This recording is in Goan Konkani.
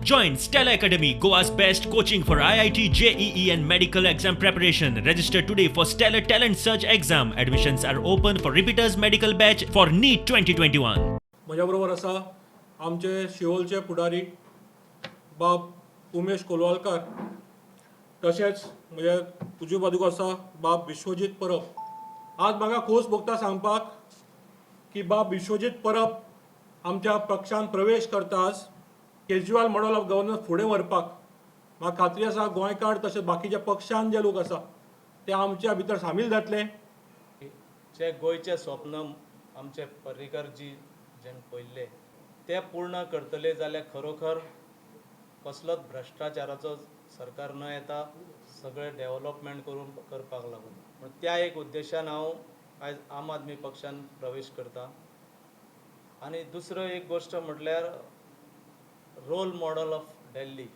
Join Stellar Academy, Goa's best coaching for IIT, JEE, and medical exam preparation. Register today for Stellar Talent Search exam. Admissions are open for repeaters medical batch for NEET 2021. म्हज्या बरोबर आसा आमचे शिवोलचे फुडारी बाब उमेश कोलवालकार, तशेंच म्हज्या उजवी बाजूक आसा बाब विश्वजीत परब. आज म्हाका खोस भोगता सांगपाक की बाब विश्वजीत परब आमच्या पक्षान प्रवेश करता. आज केजरीवाल मॉडल ऑफ गव्हर्नन्स फुडें व्हरपाक म्हाका खात्री आसा, गोंयकार तशेंच बाकीच्या पक्षान जे लोक आसा ते आमच्या भितर सामील जातले. जे गोंयचें स्वप्न आमचे पर्रीकर जी जेन पळयल्लें तें पूर्ण करतले जाल्यार खरोखर कसलोच भ्रश्टाचाराचो सरकार न येता सगळें डेवलपमेंट करून करपाक लागून म्हण त्या एक उद्देशान हांव आयज आम आदमी पक्षान प्रवेश करता. आनी दुसरो एक गोश्ट म्हटल्यार रोल मॉडल ऑफ दिल्ली.